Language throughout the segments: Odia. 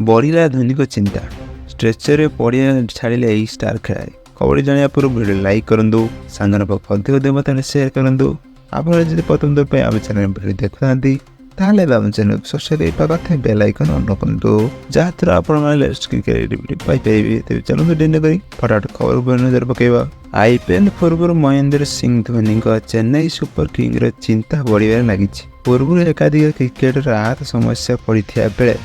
ବଢ଼ିଲା ଧୋନିଙ୍କ ଚିନ୍ତା, ଷ୍ଟ୍ରେଚରରେ ପଡ଼ିଆ ଛାଡ଼ିଲେ ଏହି ଷ୍ଟାର ଖେଳାଳି। ଖବର ଜାଣିବା ପୂର୍ବରୁ ଭିଡ଼ିଓ ଲାଇକ୍ କରନ୍ତୁ, ସାଙ୍ଗମାନଙ୍କ ପାଖକୁ ଅଧିକ ଅଧିକ ମାତ୍ରାରେ ସେୟାର କରନ୍ତୁ। ଆପଣ ଯଦି ପ୍ରଥମ ଥର ପାଇଁ ଆମ ଚ୍ୟାନେଲ ଭିଡ଼ିଓ ଦେଖୁଥାନ୍ତି, ତାହେଲେ ଏବେ ଆମ ଚ୍ୟାନେଲକୁ ସବସ୍କ୍ରାଇବ୍ କରିବା ପାଖରେ ବେଲ୍ ଆଇକନ୍ ଅନ୍ ରଖନ୍ତୁ, ଯାହାଦ୍ୱାରା ଆପଣମାନେ ଲେଟେଷ୍ଟ କ୍ରିକେଟ ଭିଡ଼ିଓ ପାଇପାରିବେ। ତେବେ ଚାଲନ୍ତୁ, ଡେରି ନକରି ଫଟାଫଟ ଖବର ଉପରେ ନଜର ପକାଇବା। ଆଇପିଏଲ୍ ପୂର୍ବରୁ ମହେନ୍ଦ୍ର ସିଂ ଧୋନିଙ୍କ ଚେନ୍ନାଇ ସୁପର କିଙ୍ଗର ଚିନ୍ତା ବଢ଼ିବାରେ ଲାଗିଛି। ପୂର୍ବରୁ ଏକାଧିକ କ୍ରିକେଟର ଆହତ ସମସ୍ୟା ପଡ଼ିଥିବା ବେଳେ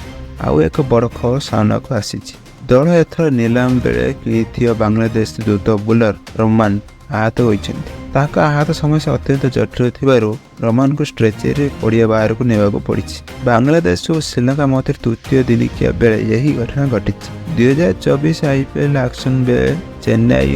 ଆଉ ଏକ ବଡ଼ ଖବର ସାମ୍ନାକୁ ଆସିଛି। ଦଳ ଏଥର ନିଲାମ ବେଳେ କିଣିଥିବା ବାଂଲାଦେଶ ଦ୍ରୁତ ବୋଲର ରହମାନ ଆହତ ହୋଇଛନ୍ତି। ତାଙ୍କ ଆହତ ସମସ୍ୟା ଅତ୍ୟନ୍ତ ଜଟିଳ ଥିବାରୁ ରହମାନଙ୍କୁ ଷ୍ଟ୍ରେଚରରେ ପଡ଼ିଆ ବାହାରକୁ ନେବାକୁ ପଡ଼ିଛି। ବାଂଲାଦେଶ ଓ ଶ୍ରୀଲଙ୍କା ମଧ୍ୟରେ ତୃତୀୟ ଦିନିକିଆ ବେଳେ ଏହି ଘଟଣା ଘଟିଛି। 2024 ଆଇପିଏଲ୍ ଅକ୍ସନ ବେଳେ ଚେନ୍ନାଇ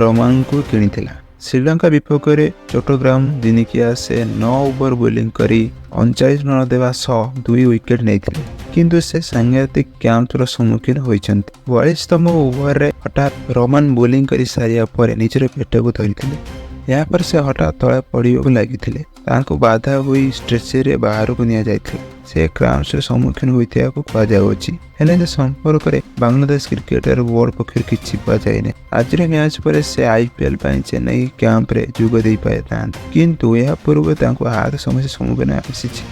ରହମାନଙ୍କୁ କିଣିଥିଲା। ଶ୍ରୀଲଙ୍କା ବିପକ୍ଷରେ ଚଟୋଗ୍ରାମ ଦିନିକିଆ ସେ 9 ଓଭର ବୋଲିଂ କରି 39 ରନ୍ ଦେବା ସହ 2 ୱିକେଟ୍ ନେଇଥିଲେ। କିନ୍ତୁ ସେ ସାଂଘାତିକ କ୍ରାମ୍ପର ସମ୍ମୁଖୀନ ହୋଇଛନ୍ତି। 42ତମ ଓଭରରେ ହଠାତ୍ ରହମାନ ବୋଲିଂ କରି ସାରିବା ପରେ ନିଜର ପେଟକୁ ଧରିଥିଲେ। ଏହାପରେ ସେ ହଠାତ୍ ତଳେ ପଡ଼ିବାକୁ ଲାଗିଥିଲେ। ତାଙ୍କୁ ବାଧା ହୋଇ ଷ୍ଟ୍ରେଚରରେ ବାହାରକୁ ନିଆଯାଇଥିଲା। ସେ କ୍ରାମ୍ପସର ସମ୍ମୁଖୀନ ହୋଇଥିବାକୁ କୁହାଯାଉଅଛି। ହେଲେ ସେ ସମ୍ପର୍କରେ ବାଂଲାଦେଶ କ୍ରିକେଟ ବୋର୍ଡ ପକ୍ଷରୁ କିଛି କୁହାଯାଇନାହିଁ। ଆଜିର ମ୍ୟାଚ୍ ପରେ ସେ ଆଇପିଏଲ୍ ପାଇଁ ଚେନ୍ନାଇ କ୍ୟାମ୍ପରେ ଯୋଗ ଦେଇପାରିଥାନ୍ତେ, କିନ୍ତୁ ଏହା ପୂର୍ବରୁ ତାଙ୍କୁ ଆହତ ସମସ୍ୟା ସମ୍ମୁଖୀନ ଆସିଛି।